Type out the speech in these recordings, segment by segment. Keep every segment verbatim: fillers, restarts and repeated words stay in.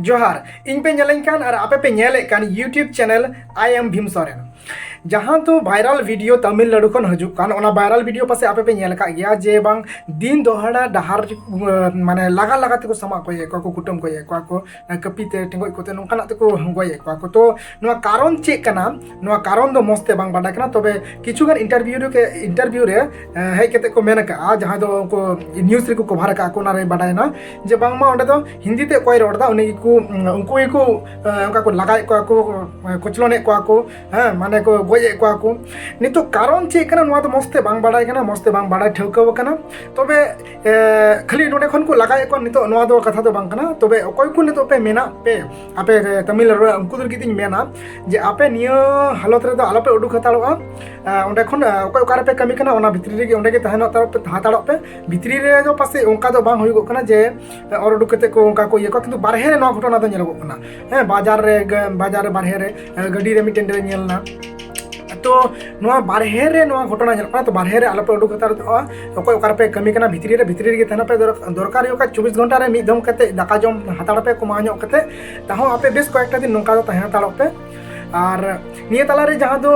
ᱡᱚᱦᱟᱨ, ᱤᱧ ᱯᱮ ᱧᱮᱞᱮᱧ ᱠᱟᱱ ᱟᱨ ᱟᱯᱮ ᱯᱮ ᱧᱮᱞᱮᱫ ᱠᱟᱱ YouTube channel I am Bhim Soren᱾ ᱡᱟᱦᱟᱸ ᱫᱚ viral video ᱛᱟᱢᱤᱞᱱᱟᱲᱩ ᱠᱷᱚᱱ ᱦᱤᱡᱩᱜ ᱠᱟᱱ, ᱚᱱᱟ viral video ᱯᱟᱥᱮ ᱟᱯᱮ ᱯᱮ ᱧᱮᱞ ᱟᱠᱟᱫ ᱜᱮᱭᱟ ᱡᱮ ᱵᱟᱝ ᱫᱤᱱ ᱫᱚᱦᱟᱲᱟ ᱰᱟᱦᱟᱨ, ᱢᱟᱱᱮ ᱞᱟᱜᱟ ᱞᱟᱜᱟ ᱛᱮᱠᱚ ᱥᱟᱢᱟᱜ ᱜᱚᱡ ᱮᱫ ᱠᱚᱣᱟ ᱠᱚ, ᱠᱩᱴᱟᱹᱢ ᱜᱚᱡ ᱮᱫ ᱠᱚᱣᱟ ᱠᱚ, ᱠᱟᱹᱯᱤ ᱛᱮ ᱴᱮᱸᱜᱚᱡ ᱠᱚᱛᱮ ᱱᱚᱝᱠᱟᱱᱟᱜ ᱛᱮᱠᱚ ᱜᱚᱡ ᱮᱫ ᱠᱚᱣᱟ ᱠᱚ᱾ ᱛᱚ ᱱᱚᱣᱟ ᱠᱟᱨᱚᱱ ᱪᱮᱫ ᱠᱟᱱᱟ? ᱱᱚᱣᱟ ᱠᱟᱨᱚᱱ ᱫᱚ ᱢᱚᱡᱽ ᱛᱮ ᱵᱟᱝ ᱵᱟᱰᱟᱭ ᱠᱟᱱᱟ, ᱛᱚᱵᱮ ᱠᱤᱪᱷᱩ ᱜᱟᱱ interview ᱨᱮ, interview ᱨᱮ ᱮ, ᱦᱮᱡ ᱠᱟᱛᱮ ᱠᱚ ᱢᱮᱱ ᱟᱠᱟᱫᱼᱟ, ᱡᱟᱦᱟᱸᱭ ᱫᱚ ᱩᱱᱠᱩ news ᱨᱮᱠᱚ cover ᱟᱠᱟᱫᱼᱟ ᱠᱚ, ᱚᱱᱟ ᱨᱮ ᱵᱟᱰᱟᱭᱮᱱᱟ ᱡᱮ ᱵᱟᱝᱢᱟ ᱚᱸᱰᱮ ᱫᱚ ᱦᱤᱱᱫᱤ ᱛᱮ ᱚᱠᱚᱭ ᱨᱚᱲᱫᱟ ᱩᱱᱤ ᱜᱮᱠᱚ, ᱩᱱᱠᱩ ᱜᱮᱠᱚ ᱮ, ᱚᱱᱠᱟ ᱠᱚ ᱞᱟᱜᱟᱭᱮᱫ ᱠᱚᱣᱟ ᱠᱚ, ᱮ, ᱠᱚᱪᱞᱚᱱᱮᱫ ᱠᱚᱣᱟ ᱠᱚ, ᱦᱮᱸ, ᱢᱟᱱᱮ ᱠᱚ ᱜᱚᱡ ᱮᱫ ᱠᱚᱣᱟ ᱠᱚ᱾ ᱱᱤᱛᱚᱜ ᱠᱟᱨᱚᱱ ᱪᱮᱫ ᱠᱟᱱᱟ ᱱᱚᱣᱟ ᱫᱚ ᱢᱚᱡᱽ ᱛᱮ ᱵᱟᱝ ᱵᱟᱰᱟᱭ ᱠᱟᱱᱟ, ᱢᱚᱡᱽ ᱛᱮ ᱵᱟᱝ ᱵᱟᱰᱟᱭ ᱴᱷᱟᱹᱣᱠᱟᱹ ᱟᱠᱟᱱᱟ᱾ ᱛᱚᱵᱮ ᱮ, ᱠᱷᱟᱹᱞᱤ ᱱᱚᱰᱮ ᱠᱷᱚᱱ ᱠᱚ ᱞᱟᱜᱟᱭᱮᱫ ᱠᱚᱣᱟ, ᱱᱤᱛᱚᱜ ᱱᱚᱣᱟ ᱫᱚ ᱠᱟᱛᱷᱟ ᱫᱚ ᱵᱟᱝ ᱠᱟᱱᱟ᱾ ᱛᱚᱵᱮ ᱚᱠᱚᱭ ᱠᱚ ᱱᱤᱛᱚᱜ ᱯᱮ ᱢᱮᱱᱟᱜ ᱯᱮ, ᱟᱯᱮ, ᱮ, ᱛᱟᱢᱤᱞᱱᱟᱲᱩ ᱨᱮ, ᱩᱱᱠᱩ ᱫᱚ ᱞᱟᱹᱜᱤᱫ ᱤᱧ ᱢᱮᱱᱟ ᱡᱮ ᱟᱯᱮ ᱱᱤᱭᱟᱹ ᱦᱟᱞᱚᱛ ᱨᱮᱫᱚ ᱟᱞᱚᱯᱮ ᱩᱰᱩᱠ ᱦᱟᱛᱟᱲᱚᱜᱼᱟ᱾ ᱮ, ᱚᱸᱰᱮ ᱠᱷᱚᱱ, ᱮ, ᱚᱠᱚᱭ ᱚᱠᱟ ᱨᱮᱯᱮ ᱠᱟᱹᱢᱤ ᱠᱟᱱᱟ ᱚᱱᱟ ᱵᱷᱤᱛᱨᱤ ᱨᱮᱜᱮ ᱚᱸᱰᱮ ᱜᱮ ᱛᱟᱦᱮᱱ ᱦᱟᱛᱟᱲᱚᱜ ᱯᱮ, ᱦᱟᱛᱟᱲᱚᱜ ᱯᱮ᱾ ᱵᱷᱤᱛᱨᱤ ᱨᱮᱫᱚ ᱯᱟᱥᱮᱡ ᱚᱱᱠᱟ ᱫᱚ ᱵᱟᱝ ᱦᱩᱭᱩᱜᱚᱜ ᱠᱟᱱᱟ ᱡᱮ, ᱮ, ᱚᱨ ᱩᱰᱩᱠ ᱠᱟᱛᱮ ᱠᱚ ᱚᱱᱠᱟ ᱠᱚ ᱤᱭᱟᱹ ᱠᱚᱣᱟ, ᱠᱤᱱᱛᱩ ᱵᱟᱨᱦᱮ ᱨᱮ ᱱᱚᱣᱟ ᱜᱷᱚᱴᱚᱱᱟ ᱫᱚ ᱧᱮᱞᱚᱜᱚᱜ ᱠᱟᱱᱟ᱾ ᱦᱮᱸ, ᱵᱟᱡᱟᱨ ᱨᱮ, ᱜᱟ-, ᱵᱟᱡᱟᱨ ᱨᱮ ᱵᱟᱨᱦᱮ ᱨᱮ, ᱮ, ᱜᱟᱹᱰᱤ ᱨᱮ ᱢᱤᱫᱴᱮᱱ ᱨᱮ ᱧᱮᱞ ᱮᱱᱟ᱾ ᱛᱚ ᱱᱚᱣᱟ ᱵᱟᱨᱦᱮ ᱨᱮ ᱱᱚᱣᱟ ᱜᱷᱚᱴᱚᱱᱟ ᱧᱮᱞᱚᱜ ᱠᱟᱱᱟ, ᱛᱚ ᱵᱟᱨᱦᱮ ᱨᱮ ᱟᱞᱚᱯᱮ ᱩᱰᱩᱠ ᱦᱟᱛᱟᱲᱚᱜᱼᱟ᱾ ᱚᱠᱚᱭ ᱚᱠᱟ ᱨᱮᱯᱮ ᱠᱟᱹᱢᱤ ᱠᱟᱱᱟ ᱵᱷᱤᱛᱨᱤ ᱨᱮ, ᱵᱷᱤᱛᱨᱤ ᱨᱮᱜᱮ ᱛᱟᱦᱮᱱ ᱯᱮ᱾ ᱫᱚᱨ-, ᱫᱚᱨᱠᱟᱨ ᱦᱩᱭᱩᱜ ᱠᱷᱟᱱ ᱪᱚᱵᱵᱤᱥ ᱜᱷᱚᱱᱴᱟ ᱨᱮ ᱢᱤᱫ ᱫᱚᱢ ᱠᱟᱛᱮ ᱫᱟᱠᱟ ᱡᱚᱢ ᱦᱟᱛᱟᱲ ᱯᱮ, ᱠᱚᱢᱟᱣ ᱧᱚᱜ ᱠᱟᱛᱮ, ᱛᱟᱦᱚᱸ ᱟᱯᱮ ᱵᱮᱥ ᱠᱚᱭᱮᱠᱴᱟ ᱫᱤᱱ ᱱᱚᱝᱠᱟ ᱫᱚ ᱛᱟᱦᱮᱸ ᱦᱟᱛᱟᱲᱚᱜ ᱯᱮ᱾ ᱟᱨ ᱱᱤᱭᱟᱹ ᱛᱟᱞᱟᱨᱮ ᱡᱟᱦᱟᱸ ᱫᱚ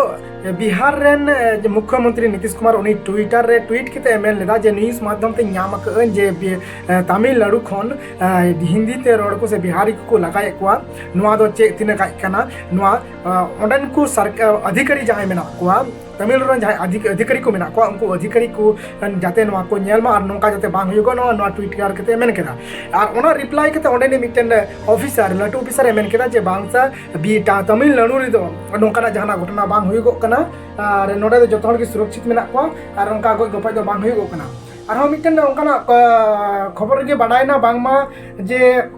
ᱵᱤᱦᱟᱨ ᱨᱮᱱ, ᱮ, ᱢᱩᱠᱷᱭᱚᱢᱚᱱᱛᱨᱤ ᱱᱤᱛᱤᱥ ᱠᱩᱢᱟᱨ, ᱩᱱᱤ Twitter ᱨᱮ tweet ᱠᱟᱛᱮ ᱮ ᱢᱮᱱ ᱞᱮᱫᱟ ᱡᱮ news ᱢᱟᱫᱽᱫᱷᱚᱢ ᱛᱮ ᱧᱟᱢ ᱟᱠᱟᱫᱟᱹᱧ ᱡᱮ ᱵᱤ-, ᱮ, ᱛᱟᱢᱤᱞᱱᱟᱲᱩ ᱠᱷᱚᱱ, ᱮ, ᱦᱤᱱᱫᱤ ᱛᱮ ᱨᱚᱲ ᱠᱚ ᱥᱮ ᱵᱤᱦᱟᱨᱤ ᱠᱚᱠᱚ ᱞᱟᱜᱟᱭᱮᱫ ᱠᱚᱣᱟ, ᱱᱚᱣᱟ ᱫᱚ ᱪᱮᱫ ᱛᱤᱱᱟᱹᱜ ᱜᱟᱡ ᱠᱟᱱᱟ? ᱱᱚᱣᱟ, ᱮ, ᱚᱸᱰᱮᱱ ᱠᱚ ᱥᱟᱨᱠ-, ᱮ, ᱚᱫᱷᱤᱠᱟᱨᱤ ᱡᱟᱦᱟᱸᱭ ᱢᱮᱱᱟᱜ ᱠᱚᱣᱟ, ᱛᱟᱢᱤᱞᱱᱟᱲᱩ ᱨᱮᱱ ᱡᱟᱦᱟᱸᱭ ᱚᱫᱷᱤᱠ-, ᱚᱫᱷᱤᱠᱟᱨᱤ ᱠᱚ ᱢᱮᱱᱟᱜ ᱠᱚᱣᱟ, ᱩᱱᱠᱩ ᱚᱫᱷᱤᱠᱟᱨᱤ ᱠᱚ, ᱮ, ᱡᱟᱛᱮ ᱱᱚᱣᱟ ᱠᱚ ᱧᱮᱞ ᱢᱟ ᱟᱨ ᱱᱚᱝᱠᱟ ᱡᱟᱛᱮ ᱵᱟᱝ ᱦᱩᱭᱩᱜᱚᱜ, ᱱᱚᱣᱟ, ᱱᱚᱣᱟ Twitter ᱠᱟᱛᱮ ᱮ ᱢᱮᱱ ᱠᱮᱫᱟ᱾ ᱟᱨ ᱚᱱᱟ reply ᱠᱟᱛᱮ ᱚᱸᱰᱮᱱᱤᱡ ᱢᱤᱫᱴᱮᱱ officer, ᱞᱟᱹᱴᱩ officer ᱮ ᱢᱮᱱ ᱠᱮᱫᱟ ᱡᱮ ᱵᱟᱝ ᱥᱟᱨ, ᱵᱤ-, ᱛᱟ-, ᱛᱟᱢᱤᱞᱱᱟᱲᱩ ᱨᱮᱫᱚ ᱱᱚᱝᱠᱟᱱᱟᱜ ᱡᱟᱦᱟᱱᱟᱜ ᱜᱷᱚᱴᱚᱱᱟ ᱵᱟᱝ ᱦᱩᱭᱩᱜᱚᱜ ᱠᱟᱱᱟ ᱟᱨ ᱱᱚᱰᱮ ᱫᱚ ᱡᱚᱛᱚ ᱦᱚᱲ ᱜᱮ ᱥᱩᱨᱚᱠᱪᱷᱤᱛ ᱢᱮᱱᱟᱜ ᱠᱚᱣᱟ ᱟᱨ ᱚᱱᱠᱟ ᱜᱚᱡ ᱜᱚᱯᱚᱡ ᱫᱚ ᱵᱟᱝ ᱦᱩᱭᱩᱜᱚᱜ ᱠᱟᱱᱟ᱾ ᱟᱨᱦᱚᱸ ᱢᱤᱫᱴᱮᱱ ᱚᱱᱠᱟᱱᱟᱜ, ᱟ, ᱠᱷᱚᱵᱚᱨ ᱨᱮᱜᱮ ᱵᱟᱰᱟᱭᱮᱱᱟ ᱵᱟᱝᱢᱟ ᱡᱮ,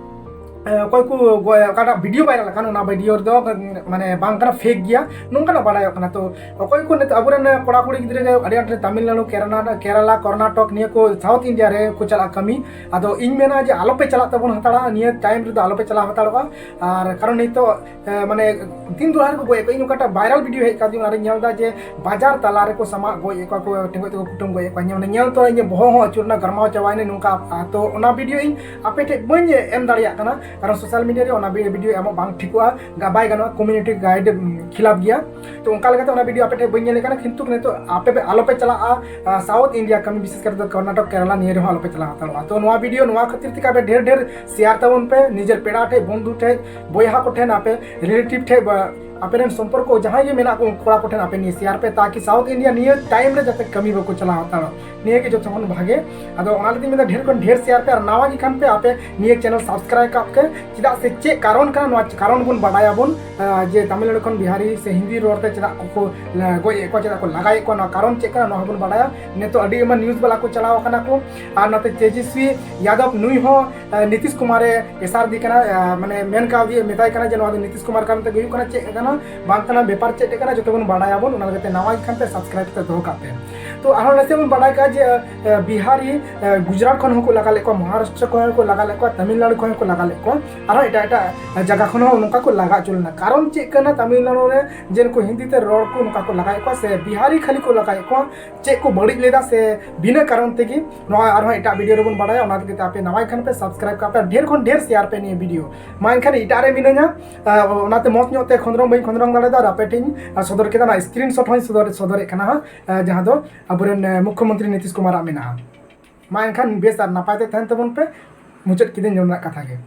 ᱮ, ᱚᱠᱚᱭ ᱠᱚ ᱜᱚ-, ᱚᱠᱟᱴᱟᱜ video viral ᱟᱠᱟᱱ, ᱚᱱᱟ video ᱨᱮᱫᱚ, ᱢᱟᱱᱮ, ᱵᱟᱝ ᱠᱟᱱᱟ, fake ᱜᱮᱭᱟ, ᱱᱚᱝᱠᱟᱱᱟᱜ ᱵᱟᱰᱟᱭᱚᱜ ᱠᱟᱱᱟ᱾ ᱛᱚ ᱚᱠᱚᱭ ᱠᱚ ᱱᱤᱛᱚᱜ ᱟᱵᱚᱨᱮᱱ ᱠᱚᱲᱟ ᱠᱩᱲᱤ ᱜᱤᱫᱽᱨᱟᱹ ᱜᱮ ᱟᱹᱰᱤ ᱟᱸᱴ ᱛᱟᱢᱤᱞᱱᱟᱲᱩ, ᱠᱮᱨᱟᱞᱟ, ᱠᱮᱨᱟᱞᱟ, ᱠᱚᱨᱱᱟᱴᱚᱠ ᱱᱤᱭᱟᱹ ᱠᱚ South India ᱨᱮ ᱠᱚ ᱪᱟᱞᱟᱜᱼᱟ ᱠᱟᱹᱢᱤ᱾ ᱟᱫᱚ ᱤᱧ ᱢᱮᱱᱟ ᱡᱮ ᱟᱞᱚᱯᱮ ᱪᱟᱞᱟᱜ ᱛᱟᱵᱚᱱ ᱦᱟᱛᱟᱲᱟ, ᱱᱤᱭᱟᱹ time ᱨᱮᱫᱚ ᱟᱞᱚᱯᱮ ᱪᱟᱞᱟᱣ ᱦᱟᱛᱟᱲᱚᱜᱼᱟ᱾ ᱟᱨ ᱠᱟᱨᱚᱱ ᱱᱤᱛᱚᱜ, ᱮ, ᱢᱟᱱᱮ, ᱫᱤᱱ ᱫᱚᱦᱟᱨ ᱠᱚ ᱜᱚᱡ ᱮᱫ ᱠᱚᱣᱟ᱾ ᱤᱧ ᱚᱠᱟᱴᱟᱜ viral video ᱦᱮᱡ ᱠᱟᱱ ᱛᱤᱧᱟ, ᱚᱱᱟᱨᱮᱧ ᱧᱮᱞ ᱮᱫᱟ ᱡᱮ ᱵᱟᱡᱟᱨ ᱛᱟᱞᱟ ᱨᱮᱠᱚ ᱥᱟᱢᱟᱜ ᱜᱚᱡ ᱮᱫ ᱠᱚᱣᱟ ᱠᱚ, ᱴᱮᱸᱜᱚᱡ ᱛᱮᱠᱚ ᱠᱩᱴᱟᱹᱢ ᱜᱚᱡ ᱮᱫ ᱠᱚᱣᱟ᱾ ᱧᱮᱞ, ᱧᱮᱞ ᱛᱚᱨᱟ ᱤᱧᱟᱹᱜ ᱵᱚᱦᱚᱜ ᱦᱚᱸ ᱟᱹᱪᱩᱨ ᱮᱱᱟ, ᱜᱟᱨᱢᱟᱣ ᱪᱟᱵᱟᱭᱮᱱᱟ ᱱᱚᱝᱠᱟ᱾ ᱟ, ᱛᱚ ᱚᱱᱟ video ᱤᱧ ᱟᱯᱮ ᱴᱷᱮᱡ ᱵᱟᱹᱧ ᱮᱢ ᱫᱟᱲᱮᱭᱟᱜ ᱠᱟᱱᱟ, ᱠᱟᱨᱚᱱ ᱥᱳᱥᱟᱞ ᱢᱤᱰᱤᱭᱟ ᱨᱮ ᱚᱱᱟ ᱵᱷᱤᱰᱤᱭᱳ ᱮᱢᱚᱜ ᱵᱟᱝ ᱴᱷᱤᱠᱚᱜᱼᱟ, ᱜᱟ- ᱵᱟᱭ ᱜᱟᱱᱚᱜᱼᱟ, ᱠᱚᱢᱤᱭᱩᱱᱤᱴᱤ ᱜᱟᱭᱤᱰ ᱠᱷᱤᱞᱟᱯ ᱜᱮᱭᱟ᱾ ᱛᱚ ᱚᱱᱠᱟ ᱞᱮᱠᱟᱛᱮ ᱚᱱᱟ ᱵᱷᱤᱰᱤᱭᱳ ᱟᱯᱮ ᱴᱷᱮᱱ ᱵᱟᱹᱧ ᱧᱮᱞᱮᱫ ᱠᱟᱱᱟ, ᱠᱤᱱᱛᱩ ᱱᱤᱛᱚᱜ ᱟᱯᱮ ᱯᱮ ᱟᱞᱚᱯᱮ ᱪᱟᱞᱟᱜᱼᱟ ᱥᱟᱣᱩᱛᱷ ᱤᱱᱰᱤᱭᱟ ᱠᱟᱹᱢᱤ, ᱵᱤᱥᱮᱥ ᱠᱟᱨᱛᱮ ᱠᱚᱨᱱᱟᱴᱚᱠ ᱠᱮᱨᱟᱞᱟ ᱱᱤᱭᱟᱹ ᱨᱮᱦᱚᱸ ᱟᱞᱚᱯᱮ ᱪᱟᱞᱟᱣ ᱦᱟᱛᱟᱲᱚᱜᱼᱟ᱾ ᱛᱚ ᱱᱚᱣᱟ ᱵᱷᱤᱰᱤᱭᱳ ᱱᱚᱣᱟ ᱠᱷᱟᱹᱛᱤᱨ ᱛᱮᱜᱮ ᱟᱯᱮ ᱰᱷᱮᱨ ᱰᱷᱮᱨ ᱥᱮᱭᱟᱨ ᱛᱟᱵᱚᱱ ᱯᱮ, ᱱᱤᱡᱮᱨ ᱯᱮᱲᱟ ᱴᱷᱮᱱ, ᱵᱚᱱᱫᱷᱩ ᱴᱷᱮᱱ, ᱵᱚᱭᱦᱟ ᱠᱚᱴᱷᱮᱱ, ᱟᱯᱮ ᱨᱤᱞᱮᱴᱤᱵᱷ ᱴᱷᱮᱱ, ᱵᱟ- ᱟᱯᱮ ᱨᱮᱱ ᱥᱚᱢᱯᱚᱨᱠᱚ ᱡᱟᱦᱟᱸᱭ ᱜᱮ ᱢᱮᱱᱟᱜ ᱠᱚ ᱩᱱᱠᱩ ᱠᱚᱲᱟ ᱠᱚᱴᱷᱮᱱ ᱟᱯᱮ ᱱᱤᱭᱟᱹ ᱥᱮᱭᱟᱨ ᱯᱮ, ᱛᱟᱠᱤ ᱥᱟᱣᱩᱛᱷ ᱤᱱᱰᱤᱭᱟ ᱱᱤᱭᱟᱹ ᱴᱟᱭᱤᱢ ᱨᱮ ᱡᱟᱛᱮ ᱠᱟᱹᱢᱤ ᱵᱟᱠᱚ ᱪᱟᱞᱟᱣ ᱦᱟᱛᱟᱲᱚᱜ, ᱱᱤᱭᱟᱹ ᱜᱮ ᱡᱚᱛᱚ ᱠᱷᱚᱱ ᱵᱷᱟᱜᱮ᱾ ᱟᱫᱚ ᱚᱱᱟ ᱞᱟᱹᱜᱤᱫ ᱢᱮᱱᱫᱟ ᱰᱷᱮᱨ ᱠᱷᱚᱱ ᱰᱷᱮᱨ ᱥᱮᱭᱟᱨ ᱯᱮ, ᱟᱨ ᱱᱟᱣᱟ ᱜᱮ ᱠᱷᱟᱱ ᱯᱮ ᱟᱯᱮ ᱱᱤᱭᱟᱹ ᱪᱮᱱᱮᱞ ᱥᱟᱵᱥᱠᱨᱟᱭᱤᱵ ᱠᱟᱜ ᱯᱮ᱾ ᱪᱮᱫᱟᱜ ᱥᱮ ᱪᱮᱫ ᱠᱟᱨᱚᱱ ᱠᱟᱱᱟ, ᱱᱚᱣᱟ ᱠᱟᱨᱚᱱ ᱵᱚᱱ ᱵᱟᱰᱟᱭᱟᱵᱚᱱ, ᱟᱸ, ᱡᱮ ᱛᱟᱢᱤᱞᱱᱟᱲᱩ ᱠᱷᱚᱱ ᱵᱤᱦᱟᱨᱤ ᱥᱮ ᱦᱤᱱᱫᱤ ᱨᱚᱲ ᱛᱮ ᱪᱮᱫᱟᱜ ᱠᱚ, ᱠᱚ ᱞᱟ- ᱜᱚᱡ ᱮᱫ ᱠᱚᱣᱟ, ᱪᱮᱫᱟᱜ ᱠᱚ ᱞᱟᱜᱟᱭᱮᱫ ᱠᱚᱣᱟ, ᱱᱚᱣᱟ ᱠᱟᱨᱚᱱ ᱪᱮᱫ ᱠᱟᱱᱟ, ᱱᱚᱣᱟ ᱦᱚᱸᱵᱚᱱ ᱵᱟᱰᱟᱭᱟ᱾ ᱱᱤᱛᱚᱜ ᱟᱹᱰᱤ ᱟᱭᱢᱟ ᱱᱤᱭᱩᱡᱽ ᱵᱟᱞᱟ ᱠᱚ ᱪᱟᱞᱟᱣ ᱟᱠᱟᱱᱟ ᱠᱚ, ᱟᱨ ᱱᱚᱛᱮ ᱛᱮᱡᱚᱥᱣᱤ ᱭᱟᱫᱚᱵ ᱱᱩᱭ ᱦᱚᱸ ᱟᱸ, ᱱᱤᱛᱤᱥ ᱠᱩᱢᱟᱨᱮ ᱯᱮᱥᱟᱨ ᱫᱤ ᱠᱟᱱᱟ, ᱟᱸ, ᱢᱟᱱᱮ ᱢᱮᱱ ᱠᱟᱣᱫᱮᱭᱟ, ᱢᱮᱛᱟᱭ ᱠᱟᱱᱟ ᱡᱮ ᱱᱚᱣᱟ ᱫᱚ ᱱᱤᱛᱤᱥ ᱠᱩᱢᱟᱨ ᱠᱟᱨᱚᱱ ᱛᱮᱜᱮ ᱦᱩᱭᱩᱜ ᱠᱟᱱᱟ, ᱪᱮᱫ ᱠᱟᱱᱟ ᱵᱟᱝ ᱠᱟᱱᱟ, ᱵᱮᱯᱟᱨ ᱪᱮᱫ ᱠᱟᱱᱟ ᱡᱚᱛᱚ ᱵᱚᱱ ᱵᱟᱰᱟᱭᱟᱵᱚᱱ᱾ ᱚᱱᱟ ᱞᱟᱹᱜᱤᱫ ᱛᱮ ᱱᱟᱣᱟ ᱜᱮ ᱠᱷᱟᱱ ᱯᱮ ᱥᱟᱵᱥᱠᱨᱟᱭᱤᱵ ᱠᱟᱛᱮ ᱫᱚᱦᱚ ᱠᱟᱜ ᱯᱮ᱾ ᱛᱚ ᱟᱨᱦᱚᱸ ᱱᱟᱥᱮ ᱵᱚᱱ ᱵᱟᱰᱟᱭ ᱠᱟᱜᱼᱟ ᱡᱮ, ᱟᱸ, ᱵᱤᱦᱟᱨᱤ, ᱟᱸ, ᱜᱩᱡᱽᱨᱟᱴ ᱠᱷᱚᱱ ᱦᱚᱸᱠᱚ ᱞᱟᱜᱟ ᱞᱮᱫ ᱠᱚᱣᱟ, ᱢᱚᱦᱟᱨᱟᱥᱴᱨᱚ ᱠᱷᱚᱱ ᱦᱚᱸᱠᱚ ᱞᱟᱜᱟ ᱞᱮᱫ ᱠᱚᱣᱟ, ᱛᱟᱢᱤᱞᱱᱟᱲᱩ ᱠᱷᱚᱱ ᱦᱚᱸᱠᱚ ᱞᱟᱜᱟ ᱞᱮᱫ ᱠᱚᱣᱟ, ᱟᱨᱦᱚᱸ ᱮᱴᱟᱜ ᱮᱴᱟᱜ ᱡᱟᱭᱜᱟ ᱠᱷᱚᱱ ᱦᱚᱸ ᱱᱚᱝᱠᱟ ᱠᱚ ᱞᱟᱜᱟ ᱦᱚᱪᱚ ᱞᱮᱱᱟ᱾ ᱠᱟᱨᱚᱱ ᱪᱮᱫ ᱠᱟᱱᱟ ᱛᱟᱢᱤᱞᱱᱟᱲᱩ ᱨᱮ ᱡᱮ ᱱᱩᱠᱩ ᱦᱤᱱᱫᱤ ᱛᱮ ᱨᱚᱲ ᱠᱚ ᱱᱚᱝᱠᱟ ᱠᱚ ᱞᱟᱜᱟᱭᱮᱫ ᱠᱚᱣᱟ ᱥᱮ ᱵᱤᱦᱟᱨᱤ ᱠᱷᱟᱹᱞᱤ ᱠᱚ ᱞᱟᱜᱟᱭᱮᱫ ᱠᱚᱣᱟ? ᱪᱮᱫ ᱠᱚ ᱵᱟᱹᱲᱤᱡ ᱞᱮᱫᱟ ᱥᱮ ᱵᱤᱱᱟᱹ ᱠᱟᱨᱚᱱ ᱛᱮᱜᱮ? ᱱᱚᱣᱟ ᱟᱨᱦᱚᱸ ᱮᱴᱟᱜ ᱵᱷᱤᱰᱤᱭᱳ ᱨᱮᱵᱚᱱ ᱵᱟᱲᱟᱭᱟ᱾ ᱚᱱᱟ ᱞᱟᱹᱜᱤᱫ ᱛᱮ ᱟᱯᱮ ᱱᱟᱣᱟ ᱠᱷᱟᱱ ᱯᱮ ᱥᱟᱵᱥᱠᱨᱟᱭᱤᱵ ᱠᱟᱜ ᱯᱮ, ᱰᱷᱮᱨ ᱠᱷᱚᱱ ᱰᱷᱮᱨ ᱥᱮᱭᱟᱨ ᱯᱮ ᱱᱤᱭᱟᱹ ᱵᱷᱤᱰᱤᱭᱳ᱾ ᱢᱟ ᱮᱱᱠᱷᱟᱱ ᱮᱴᱟᱜ ᱨᱮ ᱢᱤᱱᱟᱹᱧᱟ, ᱟᱨ ᱚᱱᱟᱛᱮ ᱢᱚᱡᱽ ᱧᱚᱜ ᱛᱮ ᱠᱷᱚᱸᱫᱽᱨᱚᱝ ᱵᱟᱹᱧ ᱠᱷᱚᱸᱫᱽᱨᱚᱝ ᱫᱟᱲᱮᱭᱟᱫᱟ, ᱟᱨ ᱟᱯᱮ ᱴᱷᱮᱱ ᱤᱧ ᱥᱚᱫᱚᱨ ᱠᱮᱫᱟ᱾ ᱚᱱᱟ ᱥᱠᱨᱤᱱ ᱥᱚᱴ ᱦᱚᱸᱧ ᱥᱚᱫᱚᱨ, ᱥᱚᱫᱚᱨᱮᱫ ᱠᱟᱱᱟ ᱦᱟᱸᱜ, ᱟᱨ ᱡᱟᱦᱟᱸ ᱫᱚ ᱟᱵᱚᱨᱮᱱ, ᱟᱸ, ᱢᱩᱠᱷᱭᱚᱢᱚᱱᱛᱨᱤ ᱱᱤᱛᱤᱥ ᱠᱩᱢᱟᱨᱟᱜ ᱢᱮᱱᱟᱜᱼᱟ᱾ ᱢᱟ ᱮᱱᱠᱷᱟᱱ ᱵᱮᱥ ᱟᱨ ᱱᱟᱯᱟᱭ ᱛᱮ ᱛᱟᱦᱮᱱ ᱛᱟᱵᱚᱱ ᱯᱮ᱾ ᱢᱩᱪᱟᱹᱫ ᱠᱤᱫᱟᱹᱧ ᱱᱚᱰᱮᱱᱟᱜ ᱠᱟᱛᱷᱟ ᱜᱮ᱾